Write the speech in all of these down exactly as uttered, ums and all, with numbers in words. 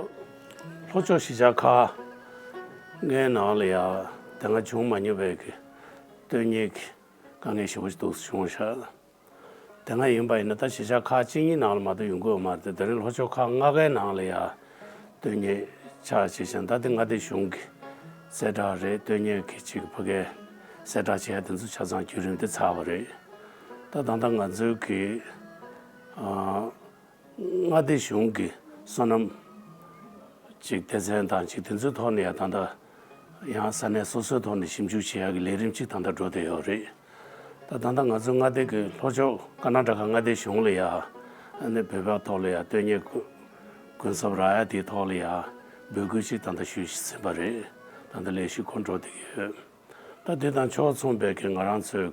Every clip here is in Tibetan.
ལྷོ་ཕྱོགས་གཞིས་ཆགས་ཁག་ལྔའི་ནང་ལ་ཡང་དེ་སྔ་བྱུང་མ་མྱོང་བའི་གི་སྟོན་ཉེས་ཀྱི་དཀའ་ངལ་ཞེ་པོ་ཅིག་འདུག་བྱུང་ཤག་དེ་སྔ་ཡིན་པ་ཡིན་ན་ད་གཞིས་ཆགས་ཁག་གཅིག་གཉིས་ནང་ལ་མ་གཏོགས་ཡོང་གི་ཡོད་མ་རེད་དེ། དེ་རིང་ལྷོ་ཕྱོགས་ཁག་ལྔ་ཀའི་ནང་ལ་ཡང་སྟོན་ཉེས་ཆགས་བྱས་ཤིང་། ད་དེ་མངའ་སྡེ་གཞུང་གི་གསལ་བསྒྲགས་རེད། སྟོན་ཉེས་ཀྱི་ཅིག་ཕ་གིའི་གསལ་བསྒྲགས་བྱེད་ཡ་དེ་ཚོ་ཆ་ཚང་བརྒྱུད་རིམ་དེ་ཚར་བ་རེད། ད་ད་ལྟ་ང་ཚོའི་གི་ཨ། མངའ་སྡེ་གཞུང་གི་སོ་ནམ་ཅིག་སྡེ་ཚན་དང་ཅིག་དེ་ཚོའི་ཐོག་ནས་ཡང་ད་ལྟ་ཡང་ས་གནས་སོ་སོའི་ཐོག་ནས་ཞིབ་འཇུག་བྱེད་ཡག་གི་ལས་རིམ་ཅིག་ད་ལྟ་འགྲོ་བསྡད་ཡོད་རེད། ད་ད་ལྟ་ང་ཚོའི་མངའ་སྡེ་གི་ལྷོ་ཕྱོགས་ཀར་ནཱ་ཊ་ཀ་མངའ་སྡེ་གཞུང་ལ་ཡང་ཨ་ནི་བོད་པའི་ཐོག་ལ་ཡང་སྟོན་ཉེས་གུན་གུན་གསབ་རག་ཡ་དེའི་ཐོག་ལ་ཡང་འབོད་སྐུལ་ཅིག་ད་ལྟ་ཞུས་ཟིན་པ་རེད། ད་ལྟ་ལས་གཞི་འགོ་འགྲོ་བསྡད་ཡོད། ད་དེ་དང་ཕྱོགས་མཚུངས་པའི་གི་ང་རང་ཚོའི་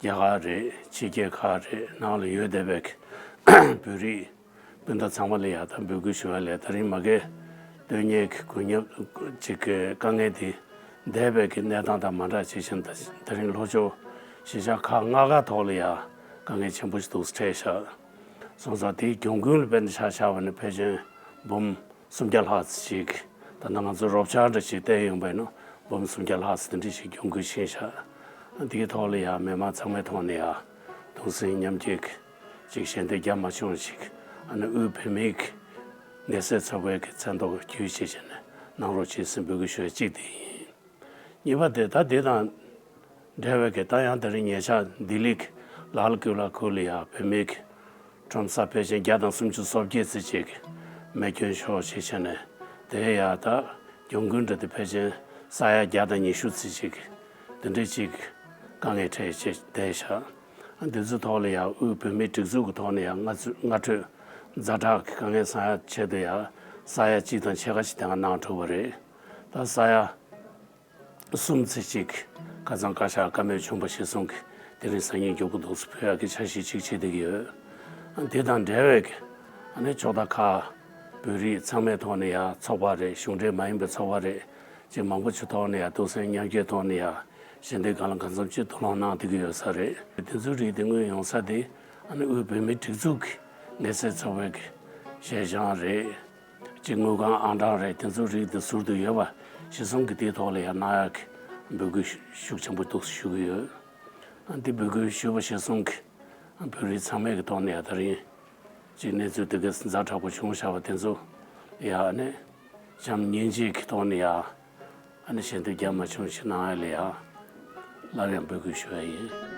གི་རྒྱ་གར་རེད། ཕྱི་རྒྱལ་ཁག་རེད། ནང་ལ་ཡོད་བསྡད་པའི་བོད་རིགས་སྤུན་ཟླ་ཚང་མ་ལ་ཡང་ད་འབོད་སྐུལ་ཞུ་ཡ་ལས། ད་རིང་མ་གི་སྟོན་ཉེས་ཀྱི་དགོས་ཉེས་ཅིག་གི་དཀའ་ངལ་དེ་འདས་པའི་གི་གནས་སྟངས་དང་མ་འདྲ་བྱེད་བཞིན། ད་ད་རིང་ལྷོ་ཕྱོགས་གཞིས་ཆགས་ཁག་ལྔ་ཀ་ཐོག་ལ་ཡང་དཀའ་ངལ་ཆེན་པོ་ཞིག་འདུག་འཕྲད་ཤག་སོང་ཙང་དེའི་གྱོང་གུན་ལ་དཔེར་ན་ཆ་བཞག་པ་ན་ཕལ་ཆེར་འབུམ་སུམ་བརྒྱ་ལྷག་ཙམ་ཞིག་ད་ལྟ་ང་ཚོ་རོབ་ཆ་འདྲ་ཞིག་བསྟན་ཡོང་པ་ཡིན་ན་འབུམ་སུམ་བརྒྱ་ལྷག་ཙམ་དེ་འདྲ་ཞིག་གྱོང་གུན་ཕྱིན་ཤག་འདིའི་ཐོག་ལ་ཡང་མི་མང་ཚང་མའི་ཐོག་ནས་ཡང་གདུང་སེམས་མཉམ་སྐྱེད་ཅིག་ཞལ་འདེབས་རྒྱབ་མ་བྱུང་ཞིག་ཨ་ནི་དབུས་བོད་མིའི་ངལ་སེལ་ཚོགས་པའི་གི་མཚན་ཐོག་བརྒྱུད་བྱས་བྱས་ནས་གནང་རོགས་བྱེད་ཟེར་འབོད་སྐུལ་ཞུ་ཡ་གཅིག་དེ་ཡིན། གཉིས་པ་དེ་ད་དེ་དང་འབྲེལ་བའི་གི་ད་ཡང་དེ་རིང་ཉེ་ཆར་ལྡི་ལི་གི་ལཱལ་ཀུ་ལ་ཁུལ་ལ་ཡང་བོད་མིའི་གི་ཁྲོམ་ས་ཕལ་ཆེར་བརྒྱ་དང་སུམ་ཅུ་སོ་བརྒྱད་ཙམ་ཅིག་མེ་སྐྱོན་ཤོར་བྱས་བྱས་ནས། དེ་ཡང་ད་གྱོང་གུན་འདྲ་དེ་ཕལ་ཆེར་ས་ཡ་བརྒྱ་དང་ཉི་ཤུ་ཙམ་ཅིག་དེ་འདྲ་ཅིག་དཀའ་ངལ་འཕྲད་བྱས་བསྡད་ཤག་འདི་ཚོའི་ཐོག་ལ་ཡང་དབུས་བོད་མིའི་སྒྲིག་འཛུགས་ཀྱི་ཐོག་ནས་ཡང་སྔ་ཚུད་སྔ་འཕྲོད་ཛ་དྲག་གི་དཀའ་ངལ་སེལ་ཡ་ཆེད་དུ་ཡང་ས་ཡ་གཅིག་དང་ཕྱེད་ཀ་ཞིག་དེ་སྔ་གནང་གྲུབ་པ་རེད། ད་ས་ཡ་གསུམ་ཙམ་ཅིག་ཁ་སང་བཀའ་ཤག་བཀའ་མོལ་བྱུང་བ་གཞིར་བཟུང་གིས་དེ་རིང་སང་ཉིན་མགྱོགས་པོ་འདུག་སེ་ཕུལ་ཡག་གི་འཆར་གཞི་ཅིག་བྱེད་བསྡད་ཀྱི་ཡོད། དེ་དང་འབྲེལ་བའི་ཨ་ནི་ཕྱོགས་མཐའ་ཁག་བོད་རིགས་ཚང་མའི་ཐོག་ནས་ཡང་ཚོགས་པ་རེད། གཞུང་འབྲེལ་མ་ཡིན་པའི་ཚོགས་པ་རེད། ཅིག་མང་པོ་ཅིག་ཐོག་ནས་ཡང་གདུང་སེམས་མཉམ་སྐྱེད་ཐོག་ནས་ཡང་ཞལ་འདེབས་གང་ལ་གང་འཚམ་ཅིག་དུ་སློང་གནང་བསྡད་ཀྱི་ཡོད་ས་རེད། དེ་ཚོའི་རིགས་དེ་དངོས་ཡོང་ས་དེ་ཨ་ནི་དབུས་བོད་མིའི་སྒྲིག་འཛུགས་ཀྱི་ངལ་སེལ་ཚོགས་པའི་གི་ཞལ་བཞེངས་རེད། ཅིག་དངུལ་ཁང་ཨང་གྲངས་རེད། དེ་ཚོ་རིགས་དེ་ཟུར་དུ་ཡོད་པ་གཞིར་བཟུང་གིས་དེའི་ཐོག་ལ་ཡང་གནང་ཡག་གི་འབོད་སྐུལ་ཤུགས་ཆེན་པོ་འདུག་ཞུ་གི་ཡོད། ཨ་འདི་འབོད་སྐུལ་ཞུས་པ་གཞིར་བཟུང་གིས་བོད་རིགས་ཚང་མས་ཀྱི་ཐོག་ནས་ཡང་ད་རིང་ཅིག་གནས་ཚུལ་དེ་ག་ཛ་དྲག་པོ་བྱུང་བཞག་པ་དེ་ཚོ་ཡང་ཨ་ནི་བྱམས་སྙིང་རྗེ་གི་ཐོག་ནས་ཡང་ཨ་ནི་ཞལ་འདེབས་རྒྱབ་མ་བྱུང་ཞིག་གནང་ཡ་ལ་ཡང་སླར་ཡང་འབོད་སྐུལ་ཞུ་ཡ་ཡིན།